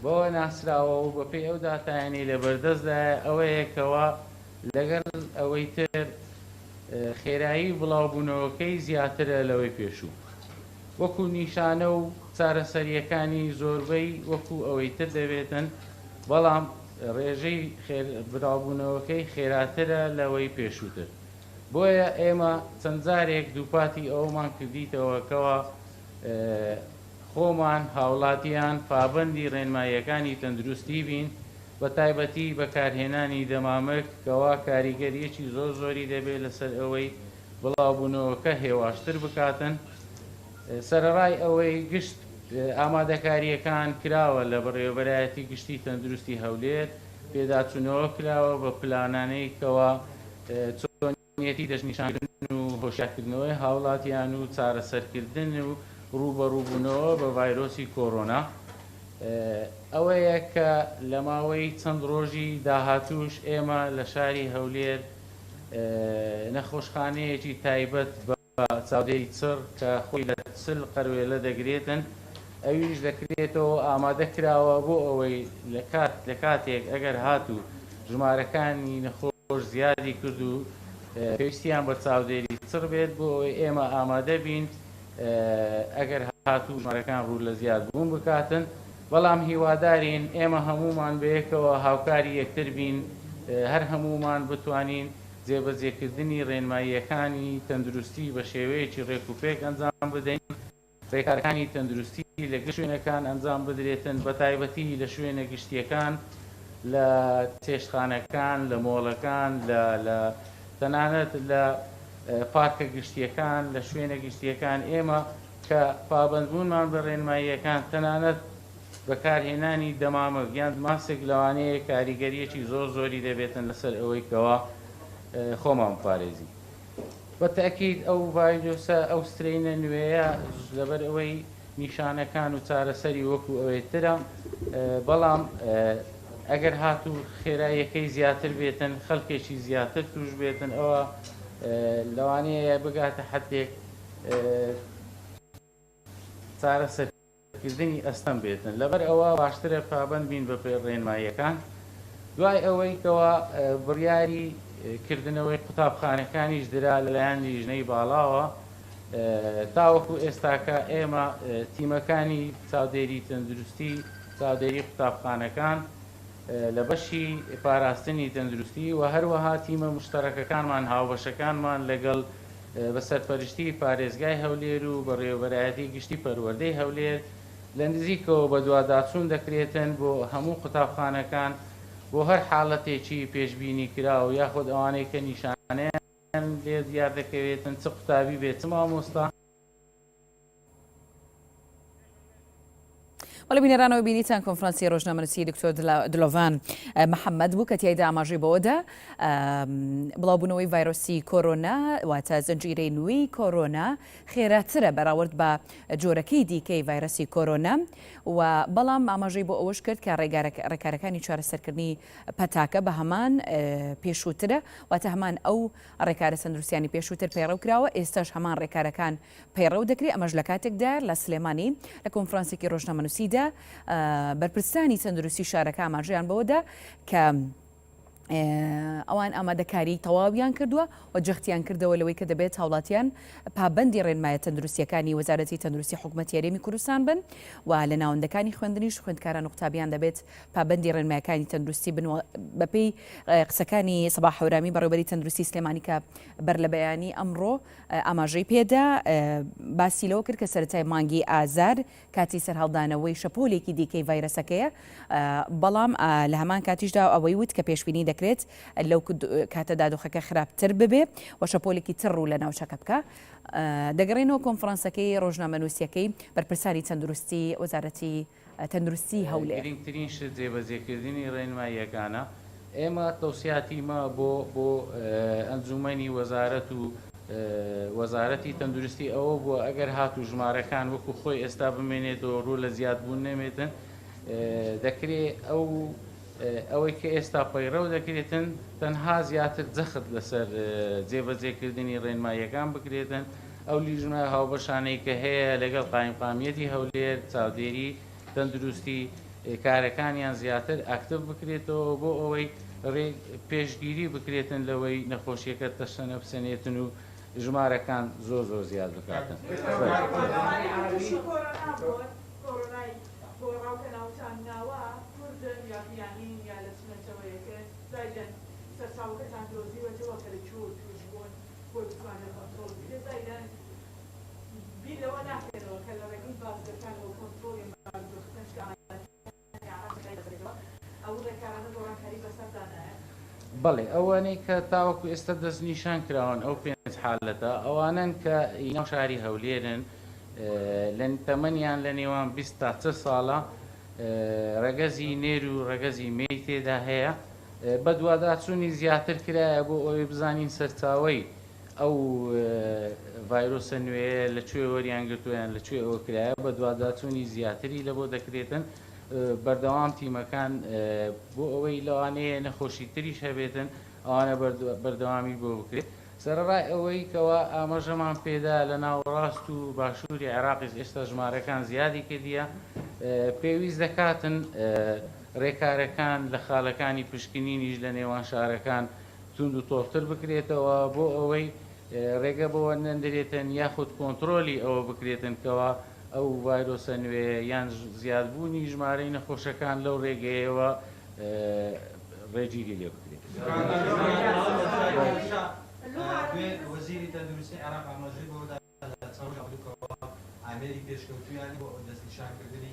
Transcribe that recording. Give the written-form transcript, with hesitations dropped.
بەوە ناسراوە و بەپێی ئەو داتایانەی لەبەردەستدایە ئەوەیە کەوا لەگەڵ ئەوەی تر خێرایی بڵاوبوونەوەکەی زیاترە لەوەی پێشوو. وەکو نیشانە و چارەسەرییەکانی زۆربەی وەکو ئەوەی تر دەبێتن، بەڵام ڕێژەی بڵاوبوونەوەکەی خێراترە لەوەی پێشووتر. بۆیە ئێمە چەند جارێک دووپاتی ئەوەمان کردیتەوە کەوا خۆمان هاوڵاتیان پابەندی ڕێنماییەکانی تەندروستی بین، بەتایبەتی بەکارهێنانی دەمامک کەوا کاریگەرییەکی زۆر زۆری دەبێت لەسەر ئەوەی بڵاوبوونەوەکە هێواشتر بکاتن، سەرەڕای ئەوەی گشت ئامادەکارییەکان کراوە لە بەڕێوەبەرایەتی گشتی تەندروستی هەولێر، پێداچوونەوە کراوە بە پلانانەی کەوا چۆنیەتی دەستنیشانکردن و هۆشیارکردنەوەی هاوڵاتیان و چارەسەرکردن و ڕووبەڕووبوونەوە بە ڤایرۆسی کۆرۆنا ئەوەیە کە لە ماوەی چەند ڕۆژی داهاتووش ئێمە لە شاری هەولێر نەخۆشخانەیەکی تایبەت بە چاودێری چڕ کە خۆی لە 40 قەروێلە دەگرێتن ئەویش دەکرێتەوە ئامادە کراوە بۆ ئەوەی لە کات لە کاتێک ئەگەر هاتوو ژمارەکانی نەخۆش زیادی کرد و پێویستیان بە چاودێری چڕ بێت بۆ ئەوەی ئێمە ئامادە بین ئەگەر هاتوو ژمارەکان ڕوو لە زیاد بوون بکاتن بەڵام هیوادارین ئێمە هەموومان بەیەکەوە هاوکاری یەکتر بین هەر هەموومان بتوانین جێبەجێکردنی ڕێنماییەکانی تەندروستی بە شێوەیەکی ڕێکوپێک ئەنجام بدەین، ڕێکارەکانی تەندروستی لە گشت شوێنەکان ئەنجام بدرێتن بەتایبەتی لە شوێنە گشتییەکان، لە چێشتخانەکان، لە مۆڵەکان، لە لە تەنانەت لە پارکە گشتییەکان، لە شوێنە گشتییەکان ئێمە کە پابەندبوونمان بە ڕێنماییەکان تەنانەت بەکارهێنانی دەمامک یان ماسک لەوانەیە کاریگەرییەکی زۆر زۆری دەبێتن لەسەر ئەوەی کەوا خۆمان بپارێزین. بە تەئکید ئەو ڤایرۆسە ئەو strain ە نوێیە لەبەر ئەوەی نیشانەکان و چارەسەری وەکو ئەوێ ترە بەڵام ئەگەر هاتوو خێراییەکەی زیاتر بێتن خەڵکێکی زیاتر توش بێتن ئەوە لەوانەیە بگاتە حدێک چارەسەر کردنی ئەستەم بێتن لەبەر ئەوە باشترە پابەند بین بە ڕێنماییەکان دوای ئەوەی کەوا بڕیاری کردنەوەی قوتابخانەکانیش درا لەلایەن لیژنەی باڵاوە تاوەکو ئێستاکە ئێمە تیمەکانی چاودێری تەندروستی چاودێری قوتابخانەکان لە بەشی پاراستنی تەندروستی و هەروەها تیمە مشتەرەکەکانمان هاوبەشەکانمان لەگەڵ بە سەرپەرشتیی پارێزگای هەولێر و بەڕێوەبەرایەتی گشتی پەروەردەی هەولێر لە نزیکەوە بەدواداچوون دەکرێتن بۆ هەموو قوتابخانەکان بۆ هەر حاڵەتێکی پێشبینیکراو یاخود ئەوانەی کە نیشانەیان لێ دیار دەکەوێتن چ قوتابی بێت چ مامۆستا. بەڵێ بینەرانەوە بینیتان کۆنفرانسی ڕۆژنامەنووسی دکتۆر دلۆڤان محەممەد بوو کە تیایدا ئاماژەی بەوەدا بڵاوبوونەوەی ڤایرۆسی کۆرۆنا واتە زنجیرەی نوێی کۆرۆنا خێراترە بەراورد بە جۆرەکەی دیکەی ڤایرۆسی کۆرۆنا و بەڵام ئاماژەی بۆ ئەوەش کرد کە ڕێکارەکانی چارەسەرکردنی پەتاکە بە هەمان پێشووترە واتە هەمان ئەو ڕێکارە تەندروستیانی پێشووتر پەیڕەو کراوە ئێستاش هەمان ڕێکارەکان پەیڕەو دەکرێت، ئەمەش لە کاتێکدایە لە سلێمانی لە کۆنفرانسێکی ڕۆژنامەنووسیدا بەرپرسانی تەندروستی شارەکە ئاماژەیان بەوەدا کە ئەوان ئامادەکاری تەواویان کردووە و جەختیان کردەوە لەوەی کە دەبێت هاوڵاتیان پابەندی ڕێنمایە تەندروستیەکانی وەزارەتی تەندروستی حکومەتی هەرێمی کوردستان بن و لە ناوەندەکانی خوێندنیش خوێندکاران و قوتابیان دەبێت پابەندی ڕێنمایەکانی تەندروستی بن و بەپێی قسەکانی سەباح هەورامی بەڕێوەبەری تەندروستی سلێمانی کە بەر لە بەیانی ئەمڕۆ ئاماژەی پێدا، باسی لەوە کرد کە سەرەتای مانگی ئازار کاتی سەرهەڵدانەوەی شەپۆلێکی دیکەی ڤایرەسەکەیە، بەڵام لە هەمان کاتیشدا ئەوەی وت کە پێشبینی دەکرێت لەو کاتەدا دۆخەکە خراپتر ببێ و شەپۆلێکی تر ڕوو لە ناوچەکە بکا. دەگەڕێنەوە کۆنفرانسەکەی ڕۆژنامەنووسییەکەی بەرپرسانی تەندروستی وەزارەتی تەندروستی هەولێر. گرنگترین شت جێبەجێکردنی ڕێنماییەکانە، ئێمە تەوسیاتی مە بۆ بۆ ئەنجومەنی وەزارەت و وەزارەتی تەندروستی ئەوە بووە ئەگەر هاتوو ژمارەکان وەکو خۆی ئێستا بمێنێتەوە ڕوو لە زیادبوون نەمێتن دەکرێ ئەو ئەوەی کە ئێستا پەیڕەو دەکرێتن تەنها زیاتر جەخت لەسەر جێبەجێکردنی ڕێنماییەکان بکرێتن. ئەو لیژنە هاوبەشانەی کە هەیە لەگەڵ قایمقامیەتی هەولێر چاودێری تەندروستی کارەکانیان زیاتر ئاکتڤ بکرێتەوە بۆ ئەوەی پێشگیری بکرێتن لەوەی نەخۆشیەکە تەشەنە بسەنێتن و ژمارەکان زۆر زۆر زیاد بکاتن. بەڵێ ئەوانەی کە تاوەکو ئێستا دەستنیشان کراون ئەو پێنج حالەتە ئەوانەن کە ناو شاری هەولێرن لە تەمەنیان لە نێوان 20 تا 40 ساڵە، ڕەگەزی نێر و ڕەگەزی مێی تێدا هەیە. بەدواداچوونی زیاتر کرایە بۆ ئەوەی بزانین سەرچاوەی ئەو ڤایرۆسە نوێیە لە کوێ وەریان گرتووە یان لە کوێ ئەوە کرایە، بەدواداچوونی زیاتری لە بۆ دەکرێتن. بەردەوام تیمەکان بۆ ئەوەی لەوانەیە نەخۆشی تریش هەبێتن ئەوانە بەردەوامی بۆ بکرێت. سەرەڕای ئەوەی کەوا ئاماژەمان پێدا لە ناوەڕاست و باشووری عێراقیش ئێستا ژمارەکان زیادی کردیە، پێویست دەکاتن رێکارەکان لە خالەکانی پشکنینیش لە نێوان شارەکان توند و تۆڵتر بکرێتەوە بۆ ئەوەی رێگە بەوە نەدرێتن یاخود کۆنترۆلی ئەوە بکرێتن کەوا ئەو ڤایرۆسە نوێیە یان زیادبوونی ژمارەی نەخۆشەکان لەو رێگەیەوە ڕێگیری لێ بکرێت. وەزیری تەندروستی عێراق ئاماژەی بەوەدا لە چەند ڕۆژی ڕابردوو کەوا ئامێری پێشکەوتوویان بۆ دەستنیشانکردنی